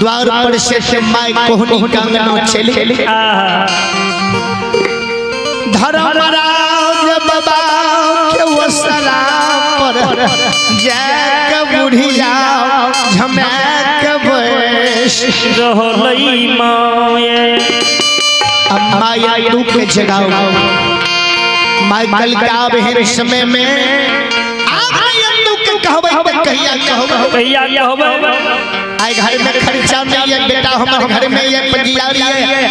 द्वार पर से my कोहनी कंगनो चले। धर्मराज बाबा के वसला पर जाक बुढ़िया झमक बैस रहलई माए। अम्मा या तू के जगाओ my कल का बहन समय में आप नहीं तू के कहबै त कहिया कहबै, कहिया कहबै। आए घर में खर्चा नहीं है बेटा, हमारे घर में ये पंजियारी है।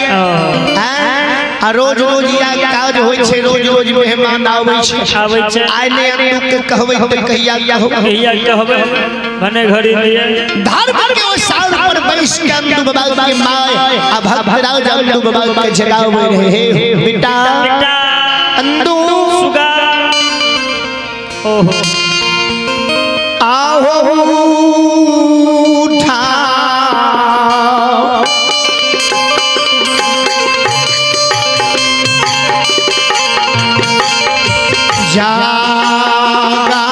आ रोज रोज या काज होय छे, रोज रोज मेहमान आवे छे। आए ने तू के कहबै त कहिया कहबै, कहिया कहबै भने घड़ी दिए। धर्म के ओ साल पर बैस के अंदु बाबा के my आ भक्तराज अंदु बाबा के जगावे रहे। हे बेटा बेटा अंदु सुगा ओहो आहो उठा जागा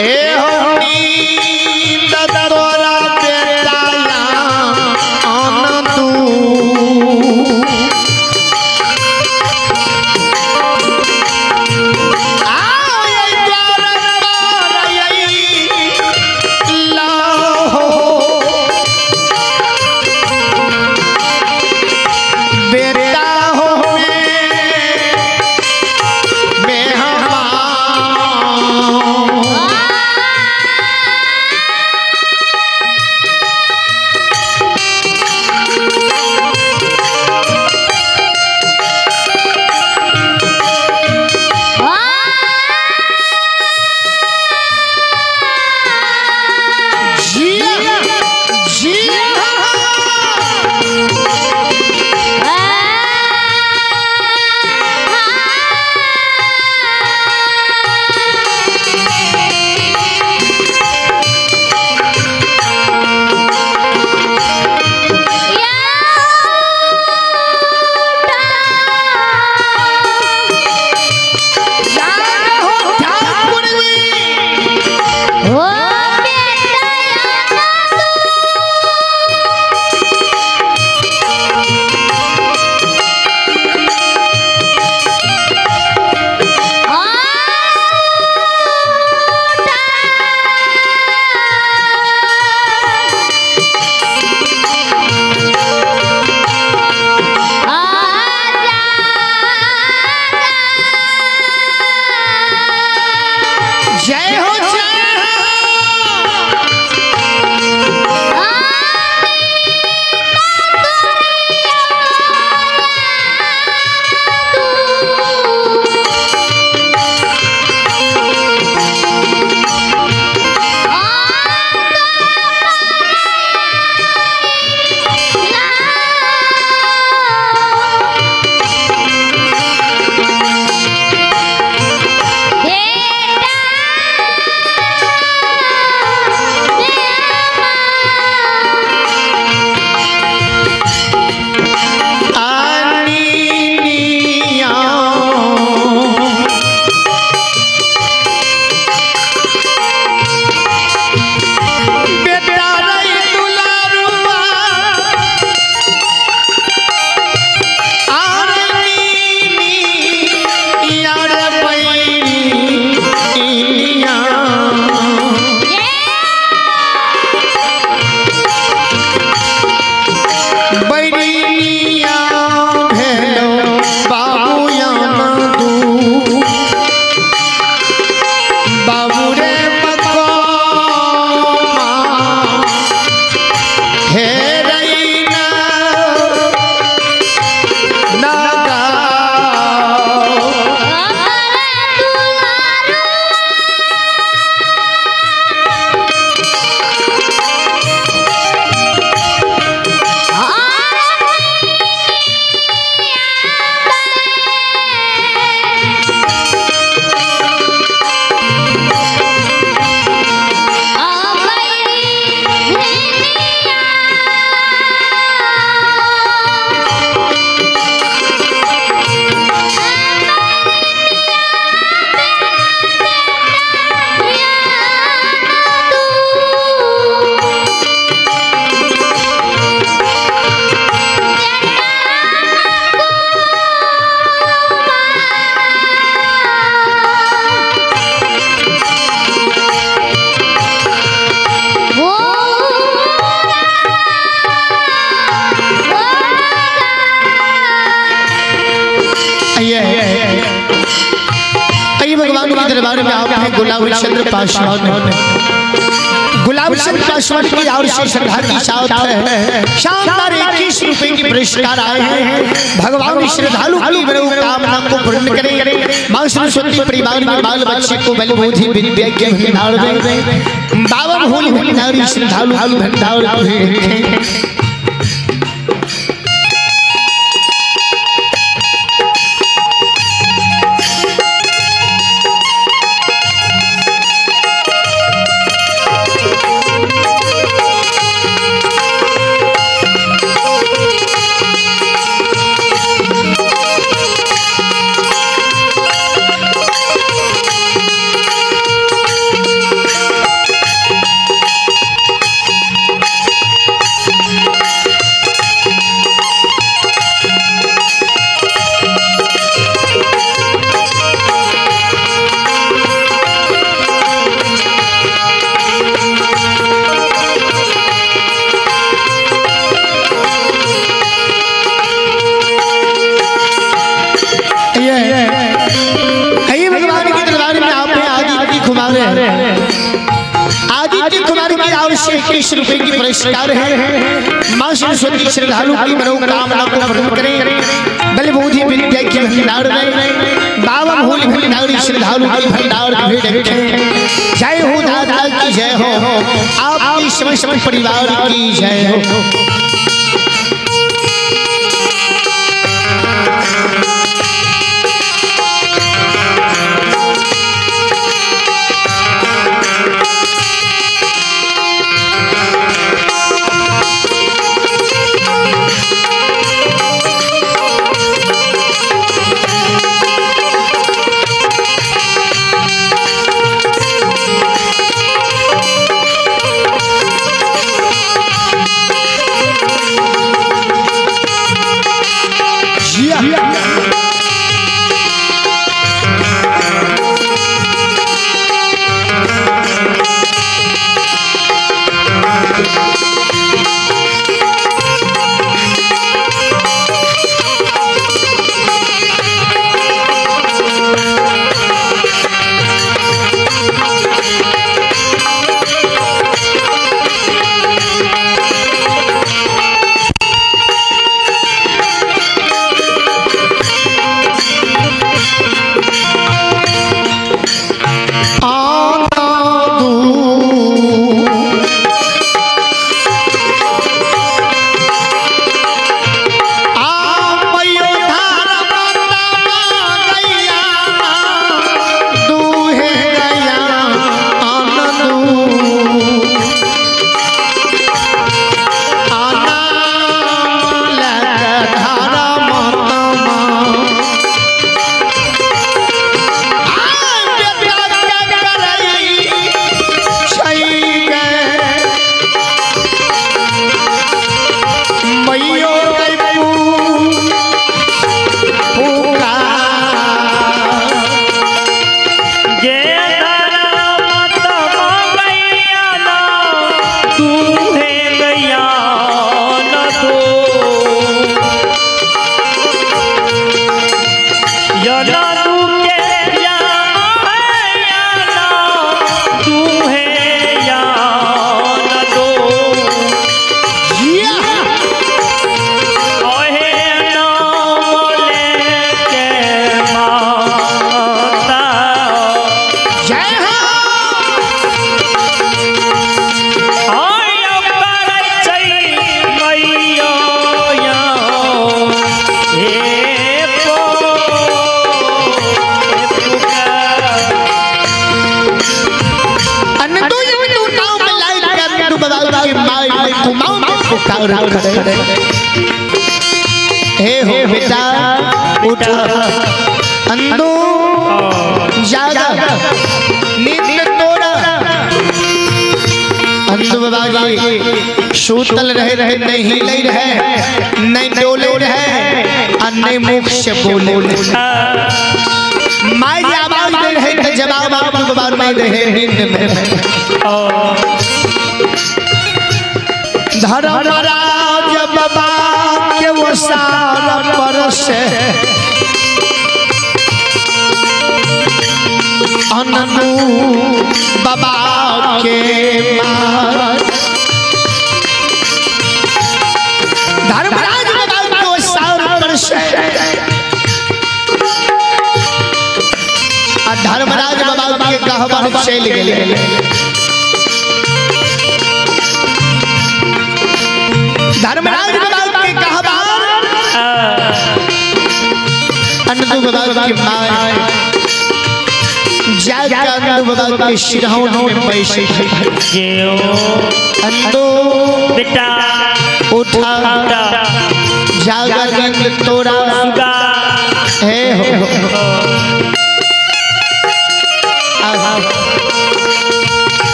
ए हो नींद तोरा बेटा गुलाब चंद्र पासवान। गुलाब चंद्र पासवान की और से श्रद्धा की साथ है शानदार 21 रुपए की पुरस्कार आए हैं। भगवान श्रद्धालु की मनोकामना को पूर्ण करें। मां सरस्वती परिवार में बाल बच्चे को बल बुद्धि विद्या के भंडार दें। बाबा भोले भंडारी श्रद्धालु की भंडार रखें। आदित्य कुमार की ओर से 21 रुपए की पुरस्कार है। मां सरस्वती श्रद्धालु की मनोकामना को पूर्ण करें। बल बुद्धि विद्या के भंडार में बाबा भोले भंडारी श्रद्धालु की भंडार भी रखें। जय हो दादा की जय हो, आपकी समस्त परिवार की जय हो। हे हो बेटा उठ, अंदो जागा नींद तोड़ा। अंदो बाबा जी सूतल रहे रहे नहीं हिले रहे नहीं डोले रहे और नहीं मुख से बोले। माई आवाज दे रहे तो जवाब आप बाबा नहीं रहे नींद में। धर्मराज बाबा के वो सारा परसे अननु बाबा के मार धर्मराज बाबा को सार पर से आ धर्मराज बाबा के गहबर चल गेले। धर्मराज बाबा के गहबर अन्नू बाबा के माय जाकर अन्नू बाबा के सिरहौन में पैसे अन्नू बेटा उठा जागर तोरा हे हो।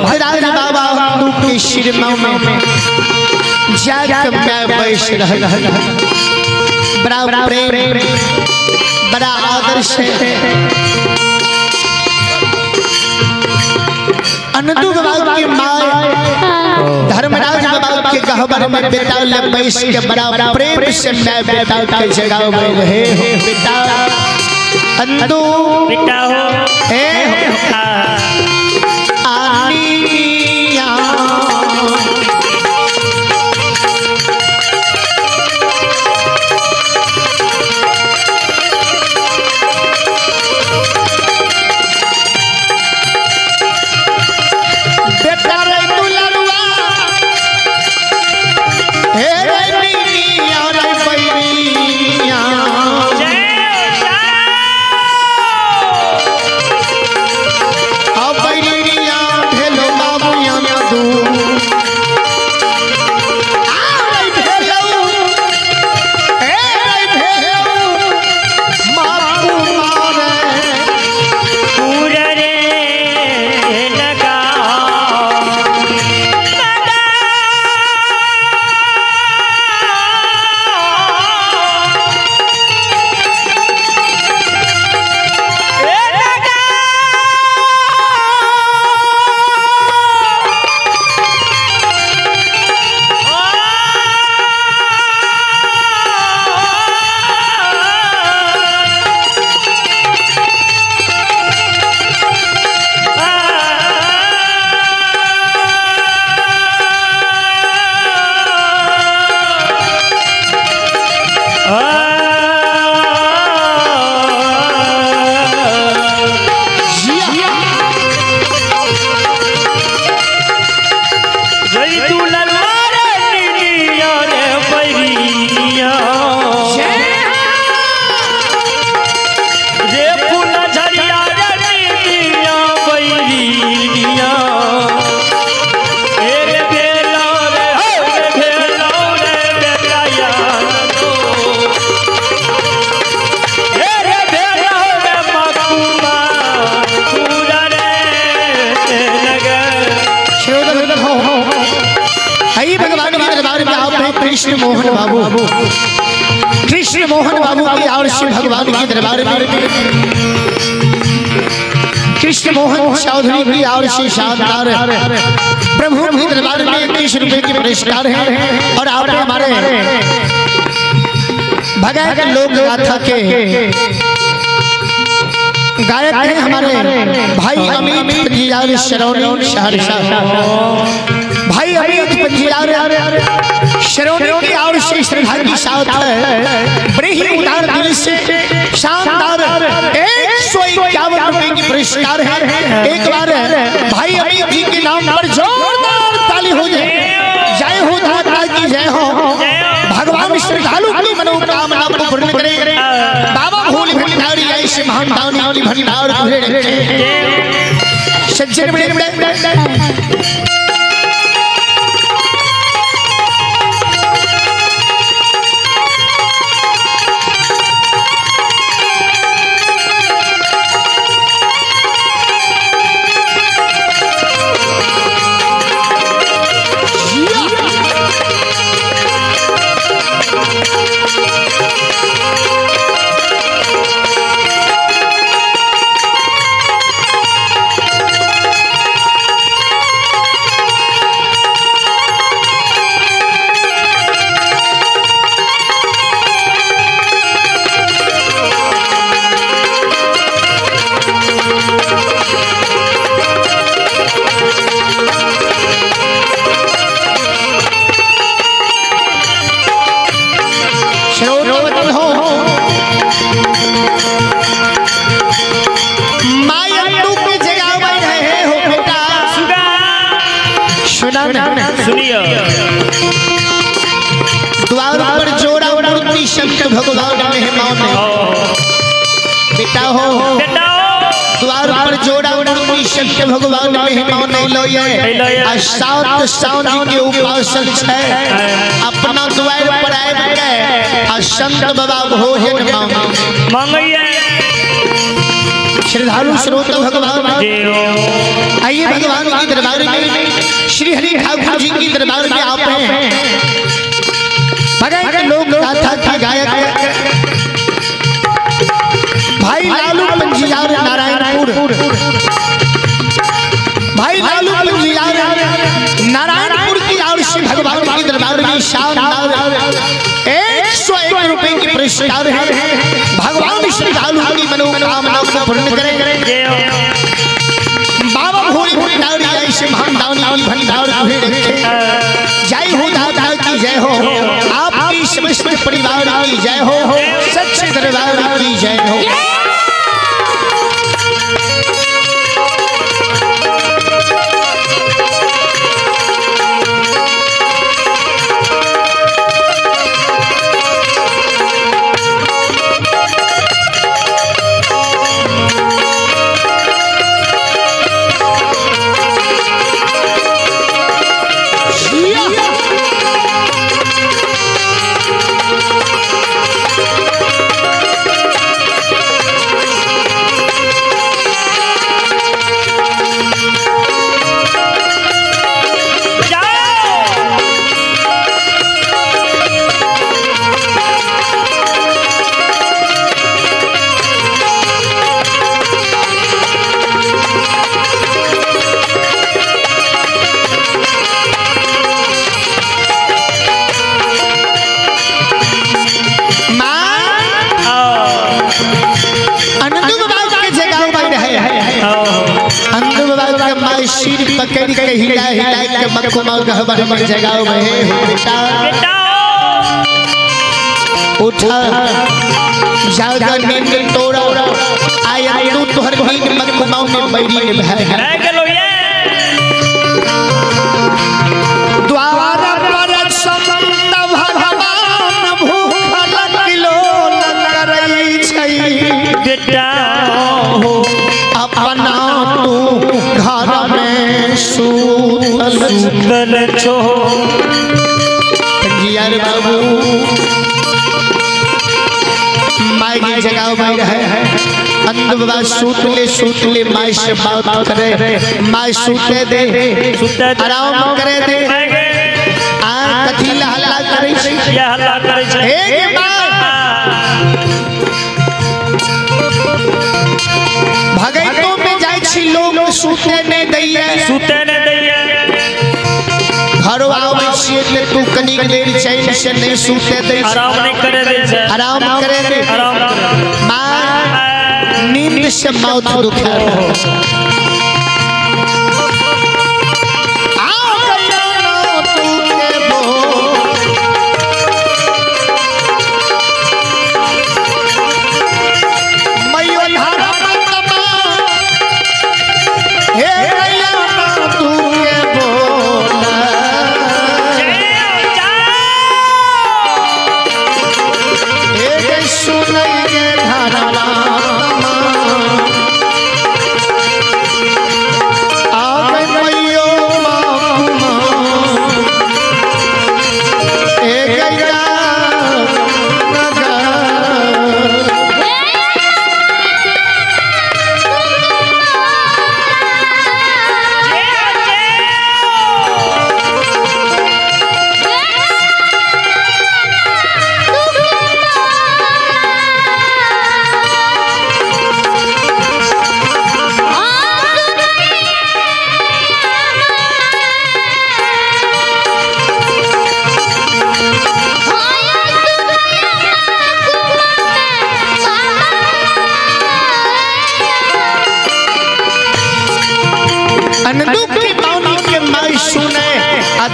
भद्राज बाबा अन्नू के सिरमा में जाकर मैं बैठ रहा, बड़ा प्रेम बड़ा आदर्श है। अन्नू बाबा के माँ धर्मराज बाबा के गहबर में बेटा ले बैठ के बड़ा प्रेम से मैं बेटा के जगाव रहे हो। बेटा अन्नू बेटा हो ए हो आनिया बेटा रे दुलरुआ हे रे निया रे बैरिया कृष्ण मोहन बाबू, कृष्ण मोहन बाबू की और शिव भगवान के दरबार में कृष्ण कृष्ण मोहन चौधरी की और से शानदार प्रभु के दरबार में 21 रुपए के पुरस्कार हैं। और आप हमारे भगत लोक गाथा के गायक हैं हमारे भाई अमित पंजियार शरौनी सहरसा। भाई अमित पंजियार शरौनी की और से श्रद्धा की साथ है बड़े ही उदार दिल से शानदार 151 रुपए की पुरस्कार है। एक बार भाई अमित जी के नाम पर जोरदार ताली हो जाए। जय हो दाता की जय हो। भगवान श्रद्धालु की मनोकामना को पूर्ण करे। बाबा भोले भंडारी ऐसे महान दानी भंडार तुझे रखे। सज्जन बड़े द्वार पर जोड़ा मूर्ति शब्द भगवान मेहमान बेटा हो। द्वार पर जोड़ा मूर्ति शब्द भगवान मेहमान लो सात साँझ के उपासक है अपना द्वार पर आबि के आ संत बाबा भोजन मांगैया। श्रद्धालु श्रोता भगवान आइए भगवान के दरबार में श्री हरि ठाकुर जी के दरबार में आप हैं। भगत लोक गाथा का गायक भाई लालू पंजियार नारायणपुर। भाई लालू पंजियार नारायणपुर की ओर से भगवान के दरबार में शानदार 101 रुपए की पुरस्कार है। भगवान श्रद्धालु की मनोकामना को पूर्ण करें। बाबा भोले भंडारी ऐसे महान दानी भंडार तुझे रखे। जय हो दाता की जय हो। आपकी समस्त परिवार की जय हो। सच्चे दरबार की जय हो। सिर पकड़ के हिला हिला के मखमा गहबर में जगाओ बहे बेटा उठा जागा नींद तोड़ा आया तू तोहर नींद मखमा में बैरी ने भय द्वार पर संत भगवान भूखल किलो करई छै बेटा हो अपना तू घर में सूतल सूतल छो। पंजियार बाबू माई की जगाओ भाई रहे अंध बाबा सूतले सूतले माई से बात करे माई सूते दे आराम करे दे आ कथी ला हल्ला करे या हल्ला करे छै। एक बार भगैतो में जाय छी छी लोग सुते नै दैया सुते नै दैया घर आबै छी ते तू कनिक देर चैन से नहीं सुते दै आराम नहीं करे दै छै आराम करे दे आराम मां नींद से मौत दुखा आ गया ना तू के बो मयो धारा तमा हे गया ना तू के बोला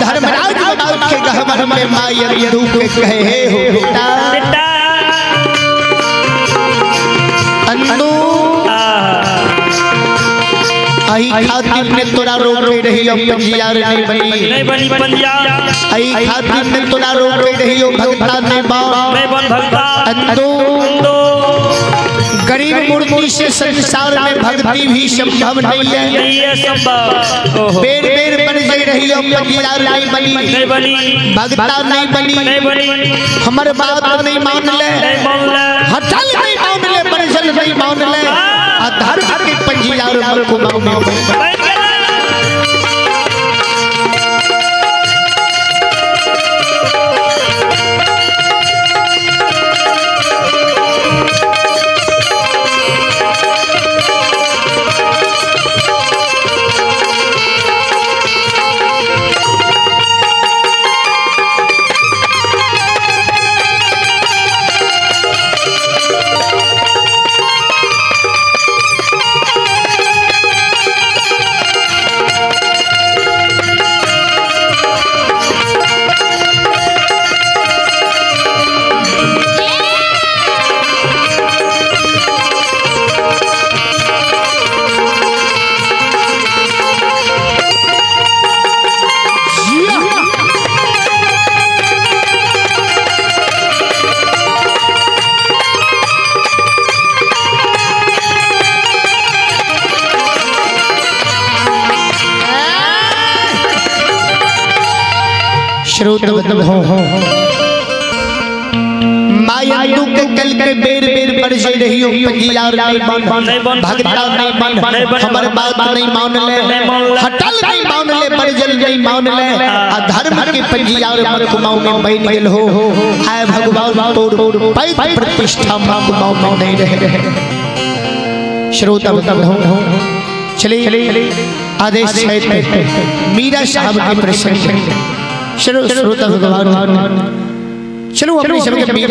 धर्मराज बाबू के गहवर में माई अंदू के कहे हो बेटा बेटा अंदू आई खातिर ने तोरा रोके रही हो पंजियार नहीं बनी नहीं बनी पंजियार आई खातिर ने तोरा रोके रही हो भगता ने बा नहीं बन भगता अंदू गरीब मूर्ति से संसार में भक्ति भी संभव नहीं है नहीं है संभव बेर बेर बन जाई रही हो पंजियार नहीं बनी नहीं बनी भगता नहीं बनी नहीं बनी हमर बात नहीं मान ले नहीं मान ले हटल नहीं मान ले बरजल नहीं मान ले आ धर्म के पंजियार मरकुमाऊ में बन गेलै। श्रोत हो मायंदू के कल के बेर बेर बरसे रही हो पंजियार नहीं बन भगता नहीं बन हमर बात नहीं मान ले हटल नहीं मान ले बरजल नहीं मान ले आ धर्म के पंजियार मरकुमाऊ में बन गेल हो आए भगवान तोर पैत प्रतिष्ठा मरकुमाऊ में नहीं रहे श्रोत हो चलिए आदेश है मीरा साहब के प्रसंग श्रोता भगवान चलो अपने सबके।